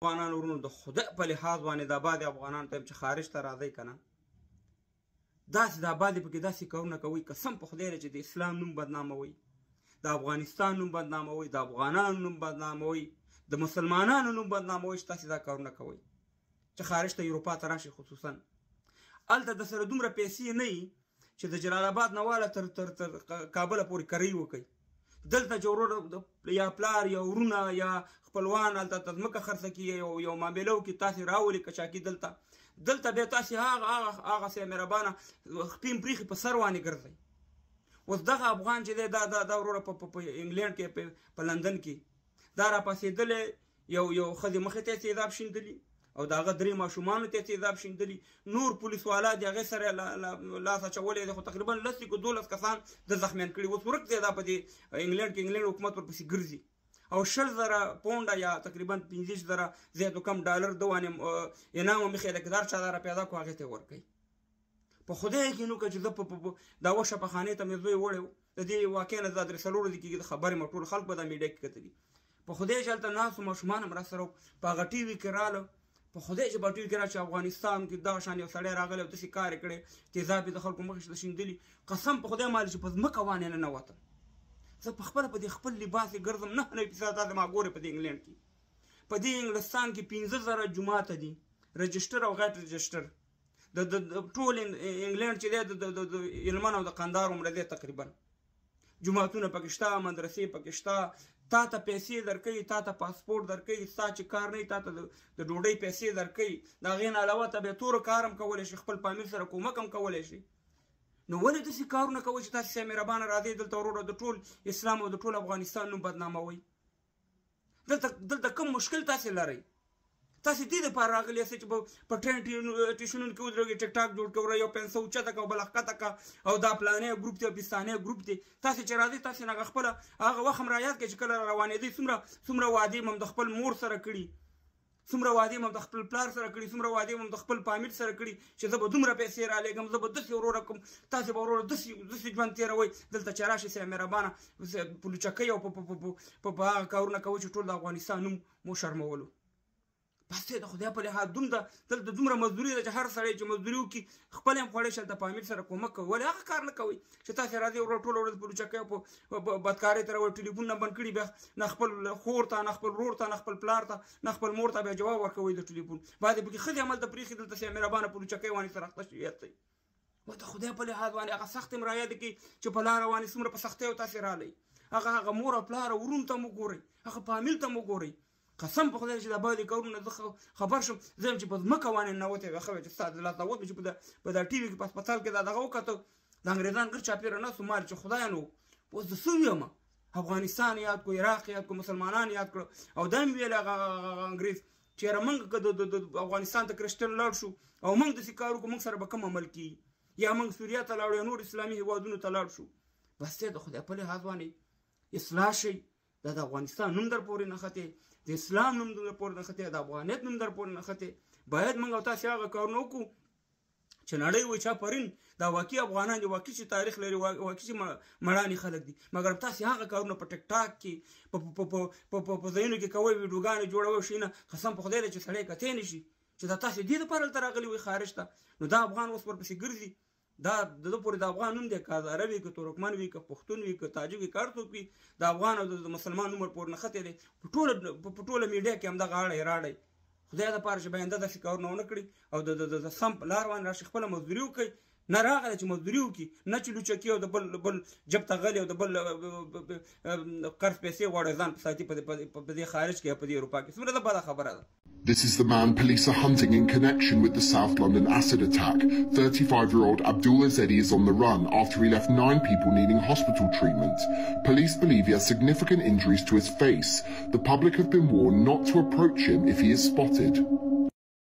افغانانو ورونو، د خدای په لحاظ باندې دا بعضې افغانانو ته چې خارج ته راځئ که نه، داسې دا بعضې پکې داسې کارونه کوئ، قسم په خدای دی چې د اسلام نوم بدناموئ، د افغانستان نوم بدناموئ، د افغانانو نوم بدناموئ، د مسلمانانو نوم بدناموئ چې تاسې دا کارونه کوئ چې خارج ته اروپا ته راشئ. خصوصا هلته د سره دومره پیسې نه وي چې د جلال آباد نه واله تر تر تر کابله پورې کرۍ وکړي. دلته چې ورور یا پلار یا ورونه یا خپلوان هلته ته ځمکه خرڅه کړي، یو معامله وکړي، تاسې راولي کچاکي دلته، دلته بیا تاسې هغه هغه هغسې مهربانه خپې هم پرېښي په سر باندې ګرځئ. اوس دغه افغان چې دی دا دا دا وروره په انګلینډ کې په لندن کې دا راپاڅېدلی، یو یو ښځې مخې ته یې تیزاب شیندلي او د هغه درې ماشومانو ته یې تیزاب شیندلي، نور پولیس والا د هغې سره لاس اچولی دی، خو تقریبا لس که 12 کسان د زخمیان کړي. اوس ورک دی دا په دې انګلینډ کې، انګلینډ حکومت ورپسې ګرځي او 20,000 پونډه یا تقریبا 25,000 زیات کم ډالر ده باندې انعام هم ایښی دی، که هر چا دا را پیدا کړو هغې ته یې ورکوي. په خدای کې نو که چې زه دا وشه په خانې ته مې زوی وړی و، د دې واقع نه دا درې څلور ورځې کېږي، د خبرې مې ټول خلک به دا میډیا کې کتلي. په خدای چې هلته ناست وو، ماشومان هم راسره وو، په هغه ټي وي کې راله، په خدای چې په ټي وي کې راله چې افغانستان کې دغه شان یو سړی راغلی او داسې کار یې کړی، تیزاب یې د خلکو مخې ته شیندلي. قسم په خدای مال چې په ځمکه باندې ننوتم، زه په خپله په دې خپل لباس کې ګرځم، 99% تاسې ما ګورئ په دې انګلینډ کې، په دې انګلستان کې 5,000 جوماته دي، رجسټر او غیر رجسټر. د ټول انګلینډ چې دی د هلمند او د قندهار عمره دی تقریبا، جوماتونه پکې شته، مدرسې پکې شته، تا ته پیسې درکوي، تا ته پاسپورټ درکوي، ستا چې کار نه وي تا ته د ډوډۍ پیسې درکوي، د هغې نه علاوه ته بیا تور کار هم کولی شي، خپل فامیل سره کومک هم کولی شي. نو ولې داسې کارونه کوئ چې تاسې صاحب مهربانه راځئ دلته وروره د ټول اسلام او د ټول افغانستان نوم بدناموئ؟ دلته کوم مشکل تاسې لرئ؟ تاسې دې دپاره راغلي یاست چې په ټرین ټیشنونو کې ودرېږئ، ټیک ټاک جوړ کړئ، یو پنسه اوچته کړه او بله ښکته کړه او دا پلانی ګروپ دی او پستانی ګروپ دی. تاسې چې راځئ تاسې نه هغه خپله هغه وخت هم را یاد کړئ چې کله را روانېدئ، څومره وعدې مو هم د خپل مور سره کړي، څومره وعدې مو هم د خپل پلار سره کړي، څومره وعدې مو هم د خپل فامیل سره کړي چې زه به دومره پیسې رالېږم، زه به داسې وروره کوم، تاسې به وروره داسې ژوند تېروئ. دلته چې راشئ صاحب مهربانه په لوچکۍ او په هغه کارونه کوئ چې ټول د افغانستان نوم مو شرمولو. بس دی د خدای په لحاظ دومره دلته دومره مزدوري ده چې هر سړی چې مزدوري وکړي خپل هم خوړی شي، هلته فامیل سره کومک کوي. ولې هغه کار نه کوئ چې تاسې راځئ وروره ټوله ورځ په لوچکۍ او په بدکارۍ ته راوړئ، ټلیفون نه بند کړي، بیا نه خپل خور ته، نه خپل ورور ته، نه خپل پلار ته، نه خپل مور ته بیا جواب ورکوئ د ټلیفون. بعضې پکې ښځې هم هلته پرېښي دلته سیا مهربانه په لوچکۍ باندې سره اخته شوي یاستئ. و د خدای په لحاظ باندې هغه سختې هم رایادې کړئ چې په لاره باندې څومره په سختیو تاسې رالئ. هغه مور او پلار او ورونو ته هم وګورئ، هغه فامیل ته هم وګورئ. قسم په خدای چې دا بعضې کارونه زه خبر شم، زه یم چې په ځمکه باندې ننوتی وی، ښه وی چې ستا د لاس نه وتم چې په دا ټي وي کې په هسپتال کې دا دغه وکتل، د انګرېزان ګر چاپېره ناست وو، مال چې خدای نو اوس زه څه ویم، افغانستان یاد کړو، عراق یاد کړو، مسلمانان یاد کړو. او دا مې ویل هغه انګرېز چې یاره موږ که د افغانستان ته کرسټل لاړ شو او موږ داسې کار وکړو، موږ سره به کوم عمل کېږي، یا موږ سوریه ته لاړو یا نور اسلامي هېوادونو ته لاړ شو. بس دی د خدای په لحاظ باندې اصلاح شئ. دا د افغانستان نوم در پورې نښتی، د اسلام نوم در پورې نښتی، د افغانیت نوم در پورې نښتی. باید موږ او تاسې هغه کارونه وکړو چې نړۍ وایي چې آفرین، دا واقعي افغانان دي، واقعي چې تاریخ لري، واقعي چې مړانې خلک دي. مګر تاسې هغه کارونه په ټیک ټاک کې په ځایونو کې کوئ، ویډیوګانې جوړوئ شي نه، قسم په خدای دی چې سړی کتی نه شي چې دا تاسې دې دپاره هلته راغلي وئ خارج ته. نو دا افغان اوس ورپسې ګرځي، دا د ده پورې د افغان نوم دی، که هزاره وي، که ترکمن وي، که پښتون وي، که تاجک وي، که هر څوک وي، د افغان او د مسلمان نوم ورپورې نښتی دی. په ټوله میډیا کې همدغه اړی راړی. خدای دپاره چې باید داسې کارونه ونه کړي او د سم په لار باندې راشي، خپله مزدوري وکړي. نه راغلی چې مزدوري وکړي، نه چې لوچکي او د بل جب ته غلي او د بل قرض پیسې غواړي ځان په ساتي په دې خارج کې یا په دې اروپا کې. څومره ده بده خبره ده. This is the man police are hunting in connection with the South London acid attack. 35-year-old Abdul Ezedi is on the run after he left 9 people needing hospital treatment. Police believe he has significant injuries to his face. The public have been warned not to approach him if he is spotted.